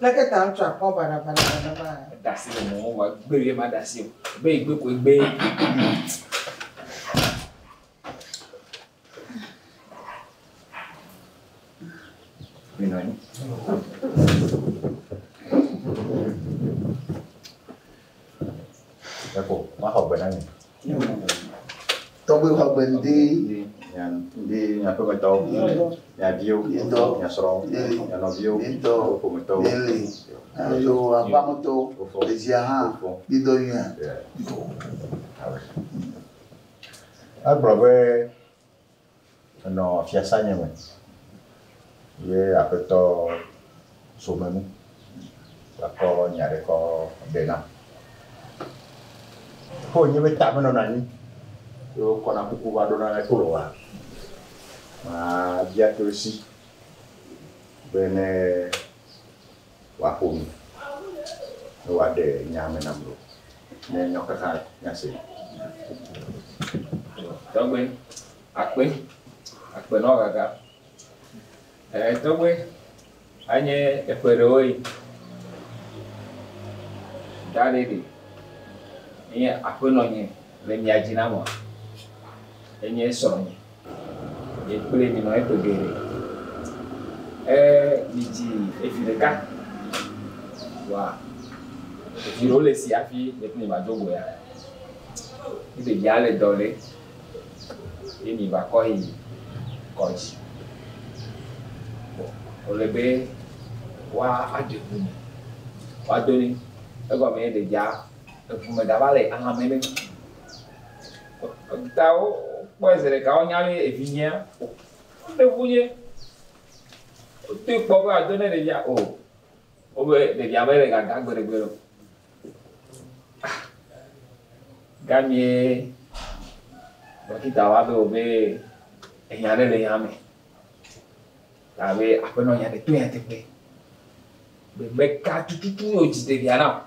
Leke ta ŋutsu akpɔ baɖabaɖa nenema? Da asi le mɔ wa gbe ye ma da asi o. Be yi gbe koe gbe. Minɔ anyi. Eko, maxɔ gbe na mi. Tɔgbe xɔ gbe ŋdi. Mia ŋdi mia ƒemetɔwo, mia viwo, mia srɔ̃wo, mia nɔviwo, miaƒe ƒometɔwo. Míeli. Yo aƒeametɔwo, ɖevia hã, mídɔ nyuia. Egblɔ be enɔ fiasa nye me ye aƒetɔ Somenu va kɔ nya ɖe kɔ ɖe nam. Ke wònye be ta menɔna anyi ye wokɔna kuku va ɖona ɖe to oa, mabia tso esi be ne wòaƒo nu ne wòaɖe nyaa me nam loo ne míawo katã míasee. Tɔgbe, akpe, akpe nɔ gaga. Ɛɛ tɔgbe, anye eƒe ɖewo yi. Da ɖe ɖi. Enye aƒenɔnye le mia dzi na mɔa. Enye srɔ̃nye. Nye kple mi nɔ eƒe geɖe. Ɛɛ mi dzi evi ɖeka. Wa evi ɖewo le esi hafi nye kple mi va do go ya. Ye ɖevia le dɔ le. Ye mi va kɔ yi kɔdzi. Wòle be woa aɖe ʋu me. Woado ne. Egɔme ye ɖevia eʋu me gava le alãme ne. Ta wokpɔe zi ɖeka wonya be evinyea woɖe ʋu nye. Wodoe kpɔ be woado ne ɖevia o. Wobe ɖevia mele gaga gbeɖegbe o. Ah! Gamie dɔkita wa be wobe enya ɖe le nya me. Ta be aƒenɔ nya ɖe to nyateƒe. Be meka tututu ye wodzi ɖevia na o.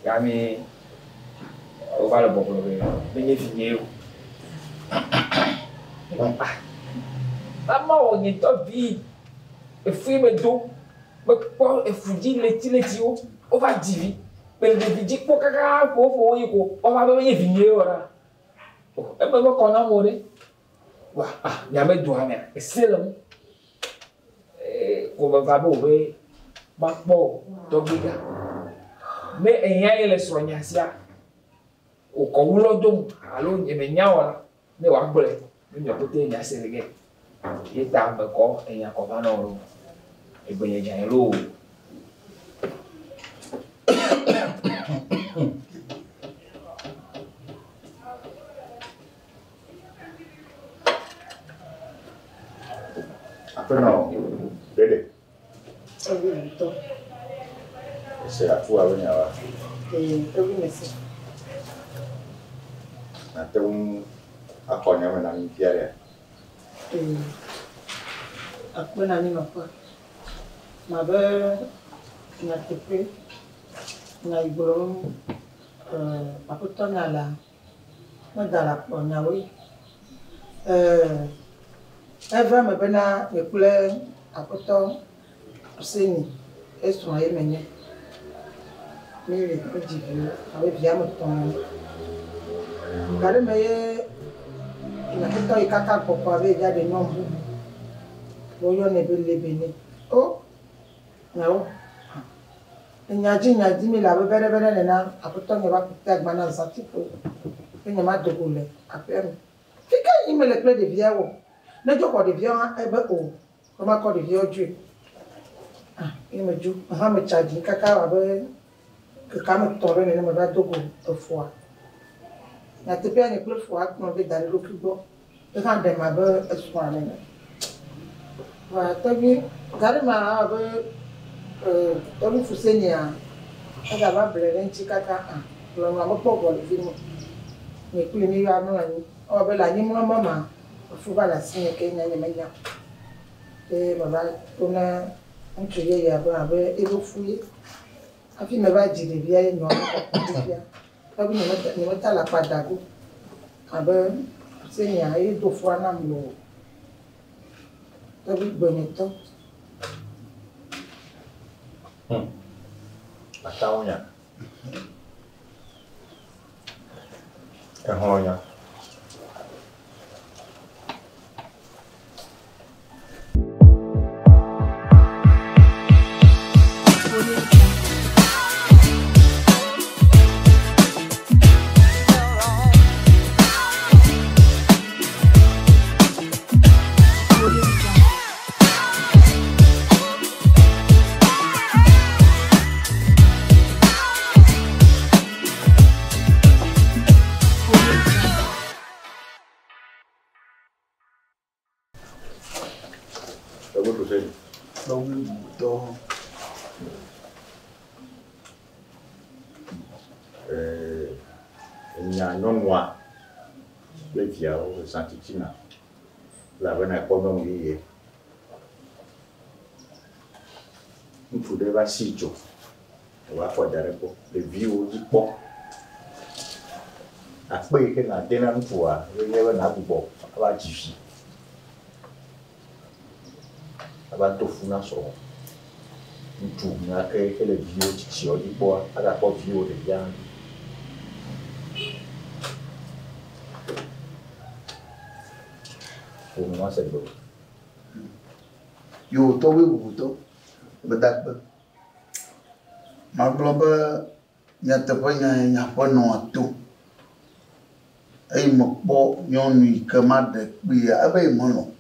Gamie wova le gbɔgblɔ be menye vinye o. Ah! Ama wɔ nye ŋutɔ vi efui medo mekpɔ efu dzi letiletiwo wova dzi vi mele ɖevi dzi kpɔ kaka ƒoƒo yi ko wova be menye vinye o ɖa. Eme mekɔ nam o ɖe. Wa ah miabe doa mea ese le ŋu. Ko meva be wòbe makpɔ tɔgbi ɖa. Ne ehiã ye le srɔ̃nya sia, wòkɔ wulɔ dom alo nye menya o la, ne wòagblɔe ne miaƒete miase le ge. Ye ta mekɔ enya kɔ va na wò ɖo. Egbenye dze anyi loo. Aƒenɔ ɖeɖe. Tɔgbi ŋutɔ. Ese afu alo nya wa? Ee, tɔgbi mese. Nàte ŋu akɔ nya me na mí fia ɖea? Ee, akpe na anyinɔƒe. Mabe nyateƒe nya yi gblɔm aƒetɔ nya lea, meda le akpɔ nyawoe. Ee, eva eme bena nye kple aƒetɔ Hussein esrɔ̃ ye menye. Míele míedzi viwo abe vi ame etɔ̃ ene. Gaɖeme ye nye aƒetɔ yi kaka gbɔkɔ abe yeva ɖe nyɔnu bubu. Woyɔnɛ be Lebene. O, nyawo. Enya dzi nya dzi míele abe beɖebeɖe nena aƒetɔ nye va kpe agba na zãtiƒoe be nyemado go le aƒea me. Fi ka yim mele kple ɖeviawo? Ne dzo xɔ ɖeviawo hã ebe o, be makɔ ɖeviawo dzoe. Ah, ye medzo. Hã metsa dzi kaka abe keke ame etɔ̃ ɖe nene meva do go efoa. Nyateƒea nye kple foa kplɔ be da ɖe eɖokui gbɔ. Ye hã ɖem abe esrɔ̃a nene. Vɔa tɔgbi gaɖe ma abe tɔgbi Fusenia egava ble ɖe ŋuti kaka ah lɔlɔ̃a mekpɔ vɔ le fi ma. Nye kpli mi va mlɔ anyi. Ewɔ abe le anyimlɔmɔ ma efu va le asinye ke nye nyemenya o. Ye meva to na ŋutsu yeyea be abe eɖo fu ye. Hafi meva dzi ɖevia ye nɔa kɔkɔ fifia. Tɔgbi nyemeta le akpa da go abe Fusenia ye do fua nam loo. Tɔgbi gbenyetɔ. Atawo nya. Exlɔ̃ nya. Tɔgbe Fuseni. Tɔgbe bubutɔ. Enya nyɔnua kple viawo zã titina elabena ekpɔ nyɔnu yeye. Ŋutsu ɖe va si dzo wòva fɔ da ɖe egbɔ. Ɖeviwo dzi kpɔ. Akpe yi ke nàde na ŋutsua ye nye be nàgbugbɔ ava dzi vi. Ava do fu na srɔ̃wò. Ŋutsu ma ke yi ke le viwò tsitsiawo dzi kpɔa, agakpɔ viwò ɖevia hã dzi. Wò nu mase gbe o. Yo tɔgbi bubutɔ, meda akpe. Magblɔ be nyateƒe nya ye nye aƒenɔa to. Eye mekpɔ nyɔnu yi ke maɖe kpuia, ebe ye melɔ̃.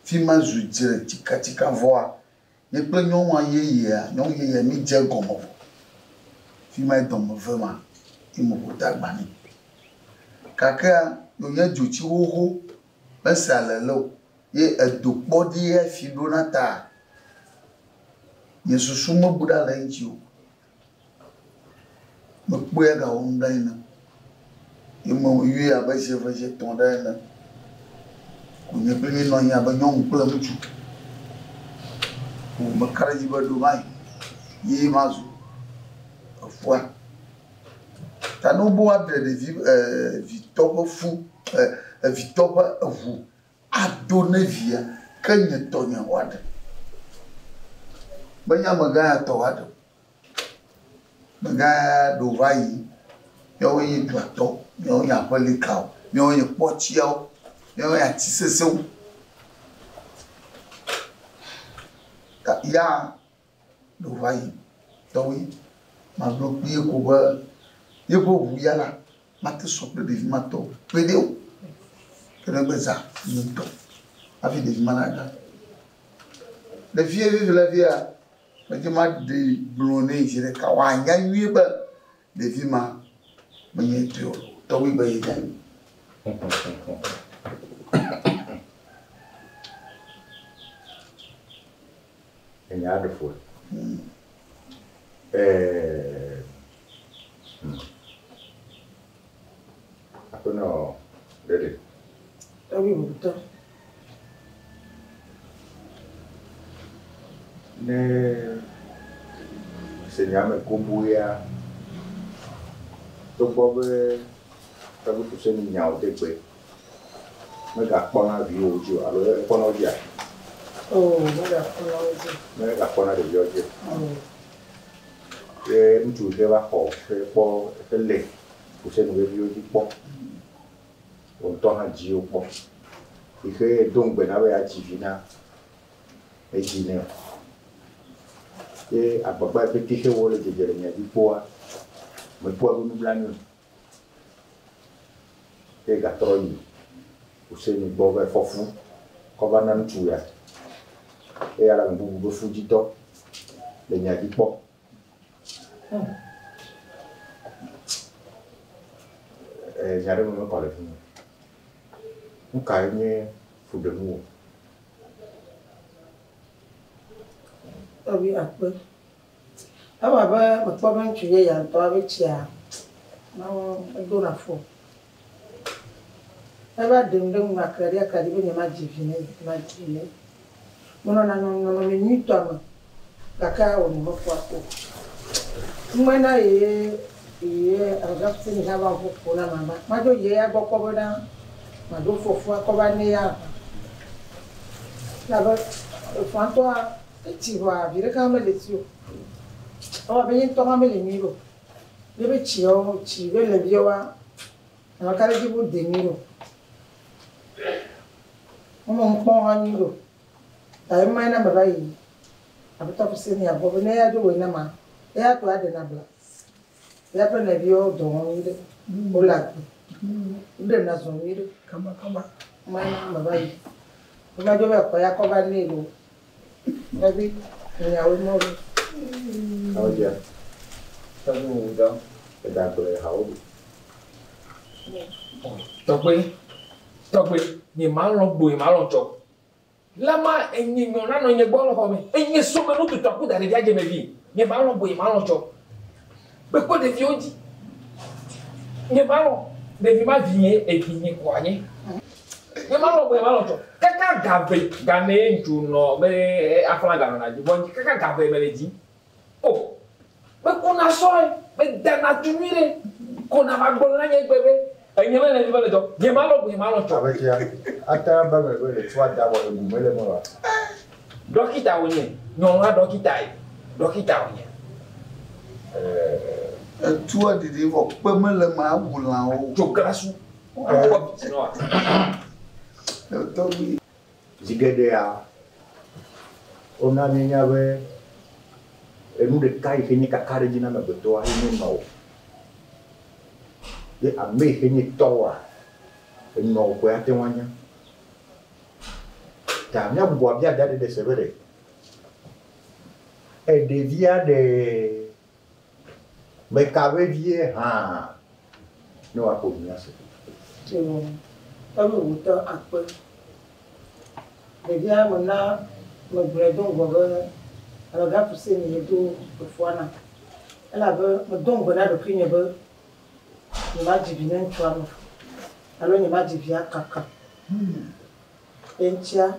Fi ma zu dzre tsikatsika vɔa, nye kple nyɔnua yeyea, nyɔnu yeyea mídze egɔme vɔ. Fi ma ye dɔme ve ma, ye meƒo ta agba nɛ. Gakea, wònye dzotsi xoxo, mese alele o. Ye edo kpɔ ɖi hafi ɖona ta, nye susu mebu ɖa le eŋuti o. Mekpɔe egawɔ nublanui nam. Ye meyɔe abe zi eve zi etɔ̃ ɖe ene. Ko nye kple míenɔ anyi abe nyɔnu kple ŋutsu. Ko meka ɖe edzi be ɖo mayi ye mazu efua. Ta ne wobe woaɖe ɖevi vitɔ ƒe fu evitɔ ƒe eŋu ado ne via ke nye tɔnye woaɖe. Menye amegã ya tɔ woaɖe o. Amegã ya ɖo va yi. Míawoe nye duatɔ, míawoe nye aƒelikawo, míawoe nye kpɔtsiawo, míawoe nye ati sesẽwo. Ya ɖo va yi tɔwoe. Magblɔ kpuie ko be yeƒe ʋu ya la mate sɔ kple ɖevi ma tɔ o. Kpe ɖe o. Ke negbe zã nye ŋutɔ hafi ɖevi ma naga. Ɖevie vivi le fia, medze maɖe gblɔ nɛ zi ɖeka wòanya nyuie be ɖevi ma menye etɔe o. Tɔgbi be yenya nyuie. Enya aɖe ƒoe. Aƒenɔ ɖeɖe. Tɔgbi bubutɔ. Ne se nya me goboea, togbɔ be tɔgbi Fuseni nya wò de gbe, megakpɔna viwò dzi o alo ekpɔna wo dzia? Oo, megakpɔna wo dzi. Megakpɔna ɖeviawo dzi o. Ye ŋutsu yi ke va xɔ he kpɔ hele Fuseni ƒe viwo dzi kpɔ. Wò ŋutɔ hã dzi wo kpɔ. Yi ke do ŋugbe na be yeadzi vi na edzi nɛ o. Ye agbagba yi pete xe wɔ le dzedze le mia dzi kpɔa, mekpɔa be nublanui o. Ye gatrɔ yi Fuseni gbɔ be fɔ fu kɔ va na ŋutsu ya. Eya le ame bubu be fu dzi dɔ le mia dzi kpɔ. Nya ɖe me mekɔ le fi mi. Nu kae nye fuɖenuwò? Tɔgbi akpe. Ewɔ abe mekpɔ be ŋutsu yeya ŋutɔ abe tsia mawu edona fo. Eva ɖem ɖe ŋu aklaɖi aklaɖi be nyemadzi vi nɛ, nyemadzi vi nɛ. Menɔna nɔnɔme nyuitɔa me gake awɔ nye mekpɔa o. Ŋmena ye ye amegã Fuseni hã va ŋu ƒo na mama. Madzo yi eya gbɔ kpɔ bena maɖo fofua kɔ va ne ya. Elabe efua ŋutɔa. Etsi vɔa vi ɖeka mele esi o. Ewɔ abe nye ŋutɔ hã mele nyuie ɖe o. Ne be tsiawo tsi be le viawoa, ame ka ɖe dzi be wode nyuie ɖe o. Wome nu kpɔm hã nyuie ɖe o. Ta ema na meva yi Aƒetɔ Fusenia gbɔ be ne eya dzo wɔe na ma, eya koe aɖe na bla. Eya kple nɔviawo dɔ wɔm nyuie ɖe. Wole agbe. Woɖe na zɔ nyuie ɖe. Kaba kaba. Ema na meva yi. Eva dzo be exɔ ya kɔ va nɛ loo. Nɔvi, nyawoe mɔ ɖo. Awo dzia. Tɔgbe wò dɔ. Eda gble hawo ɖu. Tɔgbe, tɔgbe, nye ma lɔ̃ gbo, nye ma lɔ̃ tsɔ. Lama enye nyɔ nanɔ nye gbɔ le xɔ me. Enye some nu tutu aku da ɖevia dze me vi. Nye ma lɔ̃ gbo, nye ma lɔ̃ tsɔ. Kpekpe ɖeviwo dzi. Nye ma lɔ̃ ɖevi ma vi nye evi nye ko anyi. Nye ma lɔ̃ gbo, nye ma lɔ̃ tsɔ. Kaka gave game ŋutsu nɔ be aflaga nɔna dzi vɔ kaka gave me le dzi. O, mekuna sɔe, medana tu nyui ɖe. Ko na va gblɔ na nye gbe be enye mele vi mele dzɔ. Nye ma lɔ̃ gbo, nye ma lɔ̃ tsɔ. Abe dzia, ate ba me be le tua da vɔ egu mele me oa. Dɔkita wònye, nyɔnua dɔkita ye, dɔkita wònye. Etua ɖiɖi vɔ kpe mele me awu lãwo. Tso glasu, akpɔ vi nɔa. Tɔgbi. Zi geɖea, wona míenya be enu ɖeka yi ke nye kaka ɖe dzi na amegbetɔa ye nye nɔwò. Ye ame yi ke nye tɔwòa, enɔwò koe ate ŋu anya. Ta míagbugbɔ abia da ɖe se be ɖe eɖevia ɖe meka vevie hã ne wòaƒo nu ase. Tso tɔgbe wòtɔ akpe. Ɖevia me na megblɔe do ŋgɔ be amegã Fuseni ye do efua nam. Elabe medo ŋgɔ na ɖokuinye be nyemadzi vi ne ŋutsua me alo nyemadzi via kaka. Eŋutia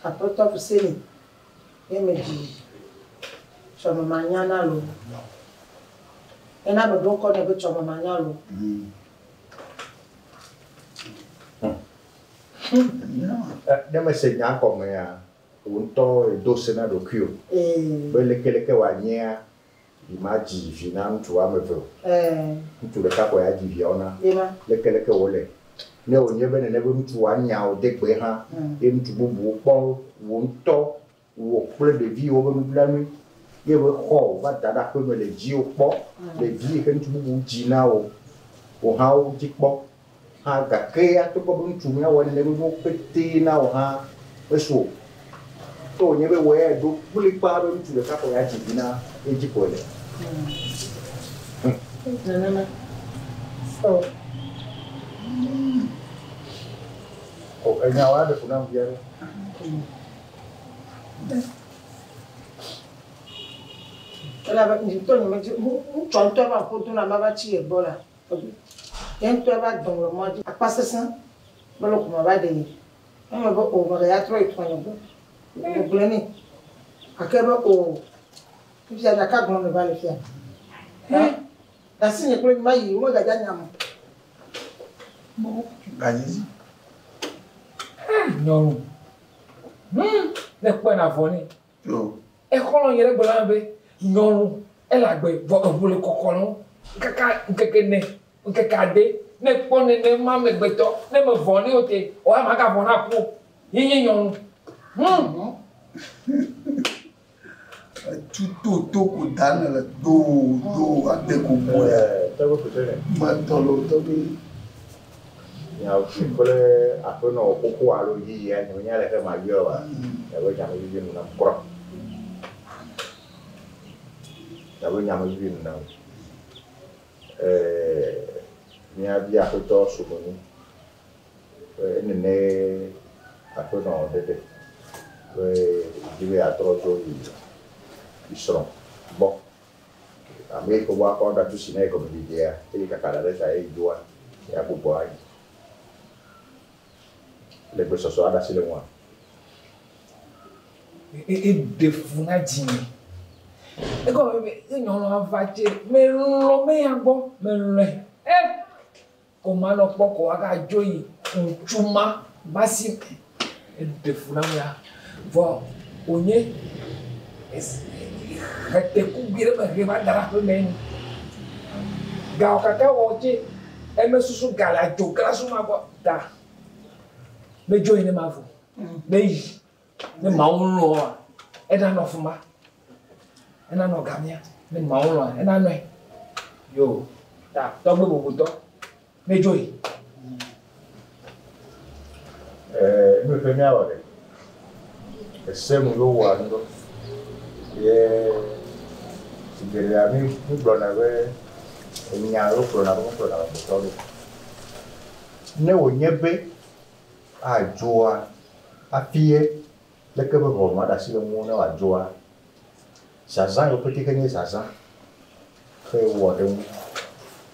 Aƒetɔ Fuseni ye medzi tsɔmemanya na loo. Ena meɖo ŋkɔ nɛ be tsɔmemanya loo. Ne mese nya gɔmea, wò ŋutɔ edo se na ɖokuiwò be lekeleke wòanyea, yi ma dzi vi na ŋutsu woame eve o. Ŋutsu ɖeka koe adzi viawo na. Lekeleke wòle. Ne wònye be nene be ŋutsu anya wò de gbe hã, ye ŋutsu bubuwo kpɔ wò ŋutɔ wò kple ɖeviwo be nublanui ye be xɔ wò va da ɖe aƒeme le dziwò kpɔ ɖevi yi ke ŋutsu bubu dzi na wò, wò hã wo dzi kpɔ hã gake ya togbɔ be ŋutsu míawɔ nene be nuwo pete na wò hã mesu o. To wònye be wò ya ɖo kplikpaa be ŋutsu ɖeka koe adzi vi na ye dzi koe le. Nenema. O. O, enya wa ɖe fu nam via ɖe. Elabe ŋutɔ nye medzi ŋutsua ŋutɔ va ƒo do na mava tsi ye gbɔ la. Ye ŋutɔ va dɔm le mɔa dzi. Akpa sesẽ be lɔƒo mava ɖe ye. Eme be o meɖe ya trɔ yi trɔnye gbɔ. Megblɔe nɛ. Gake be o fifia nya ka gblɔm nèva le fia? Hã? Ɖe nye kple mayi womegadza nyam o. Gadzidzi. Nyɔnu. Ne kpɔe na vɔ nɛ. Yo. Exɔlɔ̃ nye ɖe gblɔ na be nyɔnu ele agbe vɔ eʋu le kɔkɔ nɔ kaka ŋkeke ne ŋkeke ade ne kpɔ nenema amegbetɔ ne me vɔ ne o te o ama gavɔ na ku o. Ye nye nyɔnu. Etu to to ko da ne le do do ade ko bo ya. Tɔgbe kutɛ Metɔ lo tɔgbi. Nyawo kple aƒenɔ xoxo alo yeyea nye menya leke mayɔe oa, miaƒe nyamevivi nu nam kura. Miaƒe nyamevivi nu nam. Míabia aƒetɔ Somenu be nene aƒenɔ ɖeɖe be dzi be yeatrɔ dzo yi yi srɔ̃ gbɔ. Ame yi ke woakɔ ɖatu si na yi gɔmedzedzea eye kaka ɖa ɖe ta ye dzoa ya gbugbɔ ayi. Le gbesɔsɔ aɖe asi le ŋua. Eɖe fu na dzinye. Egɔme be ye nyɔnua va tse melɔ̃ me ya gbɔ melɔ̃e. E ko manɔ kpɔ ko wòagadzo yi ŋutsu ma va si eɖe fu nam ya. Vɔ Wònye hetekugbi ɖe me he va da ɖe aƒe me ene. Gawo katã wɔ tse eme susu ga le adzoglasu ma gbɔ ta. Medzo yi ne ma vo. Meyi ne mawo lɔa ena nɔ fuma. Ena nɔ gamia ne mawo lɔa ena nɔe. Yo ta tɔgbe bubutɔ medzo yi. Nu yi ke míawɔ ɖe, ese nu yewo wɔa nu ɖo. Ye zi geɖea mí mígblɔna be enya yewo kplɔna ɖo mekplɔna amegbetɔ ɖo. Ne wònye be adzoa hafi ye leke be ʋɔnu aɖe asi le ŋuwò ne wòadzoa, zazã yiwo pete ke nye zazã xe wɔ ɖe ŋu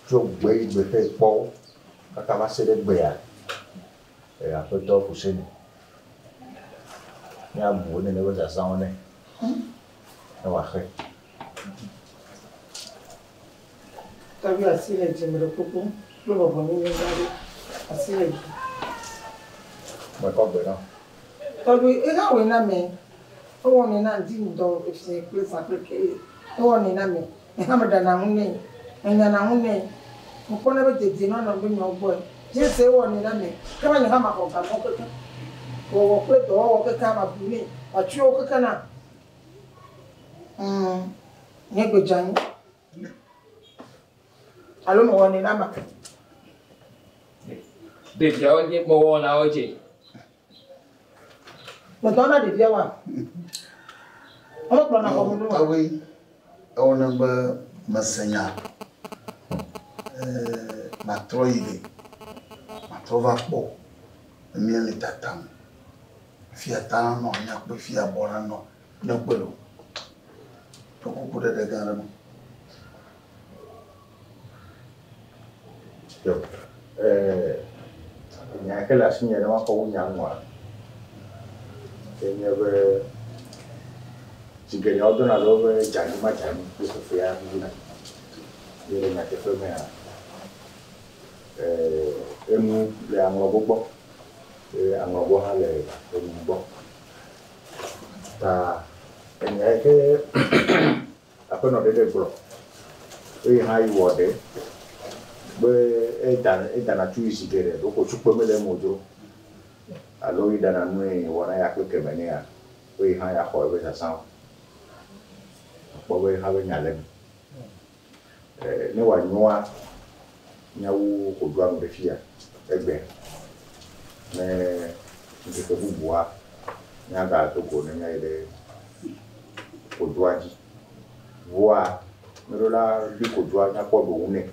tso gbe yi gbe xe kpɔ wo kaka va se ɖe gbea, aƒetɔ Fuseni. Míabu nene be zazãwo nɛ ne wòaxe. Tɔgbi asi le dzi me ɖe kuku kple bɔbɔnyenye gã ɖe asi le dzi. Mekɔ gbe na. Tɔgbi eha wɔe na me. Ewɔnɛ na ŋdi ŋdɔ efie kple zã kple ke. Ewɔnɛ na me. Eha me ɖana ŋu nɛ. Menyana ŋu nɛ. Mekpɔna be dedienɔnɔ be nyawo gbɔe. Jesu ewɔnɛ na me. Ke ma nye hã maxɔ gamɔwo kekeŋ. Wɔwɔ kple dɔwɔwɔ kekeŋ mabu nɛ. Matsuiwo kekeŋ na. Nye gbe dze anyi. Alo mewɔnɛ na ma. Ɖeviawo nye mewɔ na wo dze. Metɔ na ɖeviawoa? Womekplɔna xɔme nu oa? Tɔgbi, ewɔna be mese nya. Matrɔ yi ɖe. Matrɔ va kpɔ. Mía le tatam. Fia ta na nɔ, míakpɔe fia bɔ na nɔ. Míakpɔe lo. To kuku ɖeɖe gã ɖe me. Yo. Nya yi ke le asinye ne woakɔ wu nya ŋua, enye be zi geɖea wodona ɖe wobe dzani ma dzani kple fefea vivina. Ye le nyateƒe mea, enu le aŋlɔgo gbɔ eye aŋlɔgo hã le enu gbɔ. Ta enya yi ke aƒenɔ ɖe ɖe gblɔ eye hã yi wɔ ɖe be edana tu zi geɖe ɖoko tukpe mele eme o dzro alo yi ɖana nue wɔna ya kple keme nea eye hã ya xɔ eƒe zazãwo. Akpɔ be hã be nya le eme. Ne wòanyoa míawu kodoa nu ɖe fia egbea ne ŋkeke bubua míagado go ne míayi ɖe kodoa dzi. Ʋua míeɖo la ɖi kodoa míakpɔ ɖo ŋu nɛ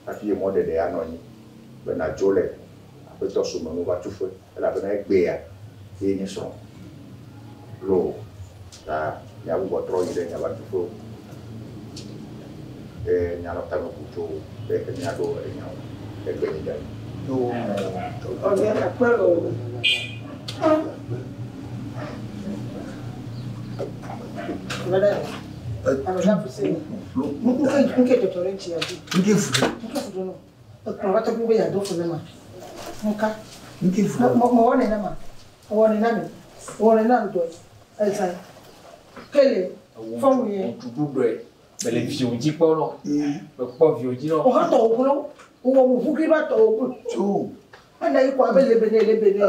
hafi mɔɖeɖe anɔ anyi be nàdzo le aƒetɔ some va tufe elabena egbea ye nye srɔ̃. Lo ta míagbugbɔ trɔ yi ɖe miava tuƒewo. Ye míanɔ tame bu tso ɖe ke míaɖo enyawo egbe nyi dza. Yo. Tɔgbi akpe lo. Mede. Ame Fuseni. Nke dzɔdzɔ ɖe ŋuti ya dzi. Nke fu ɖe. Nke fu ɖe no. Ekplɔ va tɔgbi be yeado fu ne ma. Nka. Nke fu ɖe. Mewɔ nɛ na ma. Mewɔ nɛ na mi. Mewɔ nɛ na ŋdɔ. Ezã. Kele. Fɔmu ye. Ŋutsu ɖɔe. Mele viwo dzi kpɔ nɔ. Mekpɔ viwo dzi nɔ. Wohã tɔwò glo. Wowɔ mu ʋu kli va tɔwò glo. Tso. Ena yi kɔ abe lebe ne lebe ne.